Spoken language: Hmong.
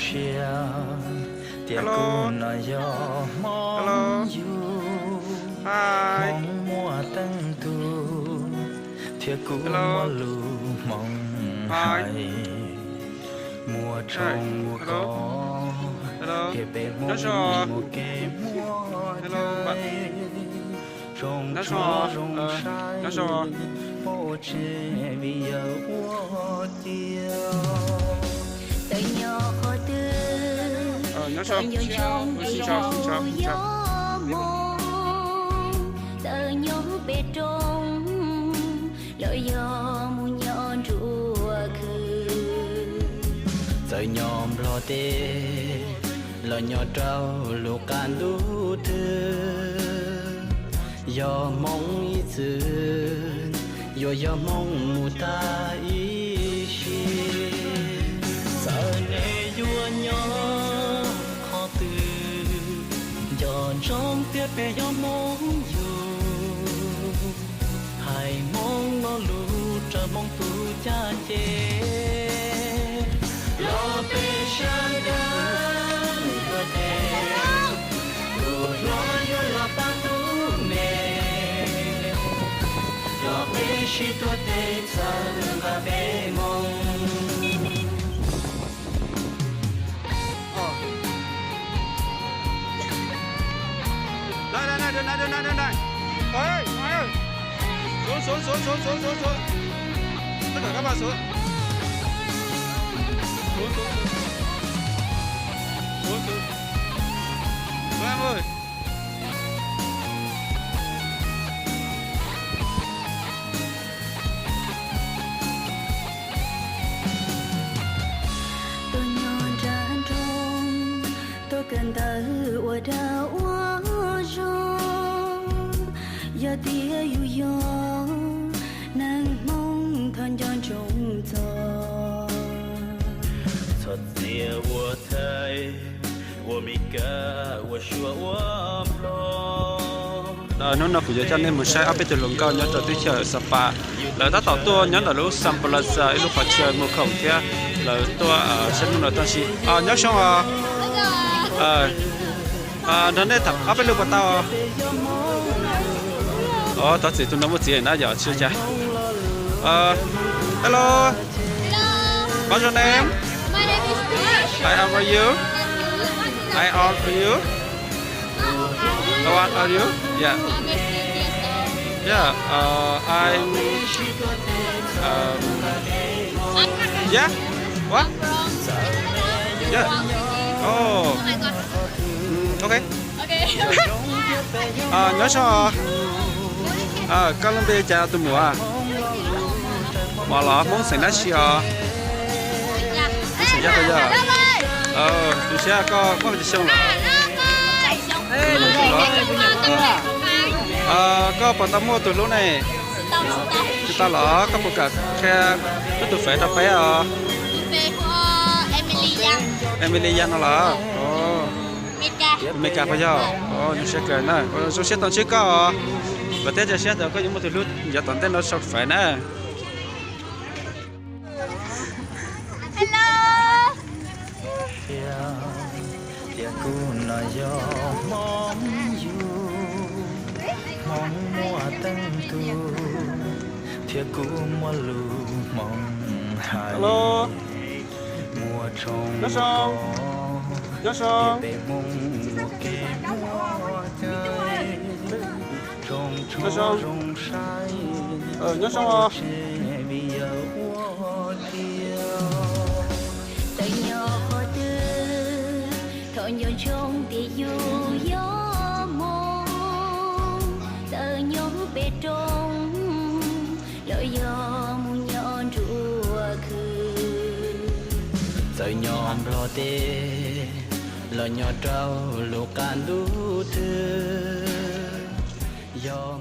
Sia, tias kuv no yog Hmoob yug, Hmoob muaj teej tug, thiab kuv muaj lus Hmoob hais, muaj tshoob muaj kos, tias peb Hmoob muaj kev muaj cai, zoo tshuaj zoo sai, muaj ua tseg vim yawg ua ciav. Txawm nyob qhov twg, txawm nyob tsoob tes yus yog Hmoob, txawm nyob pem roob los yog mus nyob nruab khw, txawm nyob Nplog teb los nyob rau lub qab ntuj twg, yog Hmoob ib txwm yuav yog Hmoob mus tag ib sim. Txawm nej yuav nyob qhov twg, nco ntsoov tias peb yog Hmoob yug, hais Hmoob lo lus rau Hmoob tus caj ces. Los peb sawv daws tuav tes, tus hlob yuav los pab tus me, los peb sib tuav tes txhawb nqa peb Hmoob. Ê, ê, ê, ê, ê, ê. Ê, ê, ê, ê, ê. Ê, ê, ê, ê, ê. Tất cả các bạn xuống. Xuống, xuống, xuống. Xuống, xuống. Các em ơi. Tuaj nyob nram nroog, tuaj kawm ntawv ua dag ua zog, yog tias yus yog neeg Hmoob thov nco ntsoov txog, txhob txia ua thaij, ua Mes Kas, ua Suav, ua Nplog. Hnub no kuv yuav coj nej mus saib ob peb tug hluas nkauj nyob rau teb chaws Xas Pas. Lawv tab tom tuaj nyob ntawm lub Sun Plaza ib lub qhov chaw mus khoom thiab lawv tuaj saib hnub no tuaj si. Nyob zoo os. Nrog nej tham ob peb lus puas tau? Os, thov txim tus no muaj txiv na yom, tsis ua cas. Hello. What's your name? I am for you. I am for you. How are you? Yeah. Yeah. Uh, I'm. Um, yeah. What? Yeah. Oh. Mm, okay. Nyob zoo. Koj lub npe cas tus muam? Muam los Hmoob xeem dab tsi os? Hmoob xeem Yaj tau yog. Tu siab koj muaj xyoo lawm? Koj puas tau muaj tus hlub ne? Tsis tau los koj puas kam qhia koj tus fev rau peb os? Emily Yaj no los? Amelikas puas yog? Zoo siab kawg na, zoo siab tau ntsib koj os. Vam thiab cia siab tias koj yuav muaj tus hlub yav tom ntej no sau fev na. Tias kuv no yog Hmoob yug, Hmoob muaj teej tug, thiab kuv muaj lus Hmoob hais, muaj tshoob kos, peb Hmoob muaj kev muaj cai, zoo tshuaj zoo sai, nyob zoo, vim yawg ua ciav. Txawm nyob qhov twg, thov nco ntsoov tias yus yog Hmoob, txawm nyob pem roob los yog mus nyob nruab khw, txawm nyob Nplog teb los nyob rau lub qab ntuj twg, yog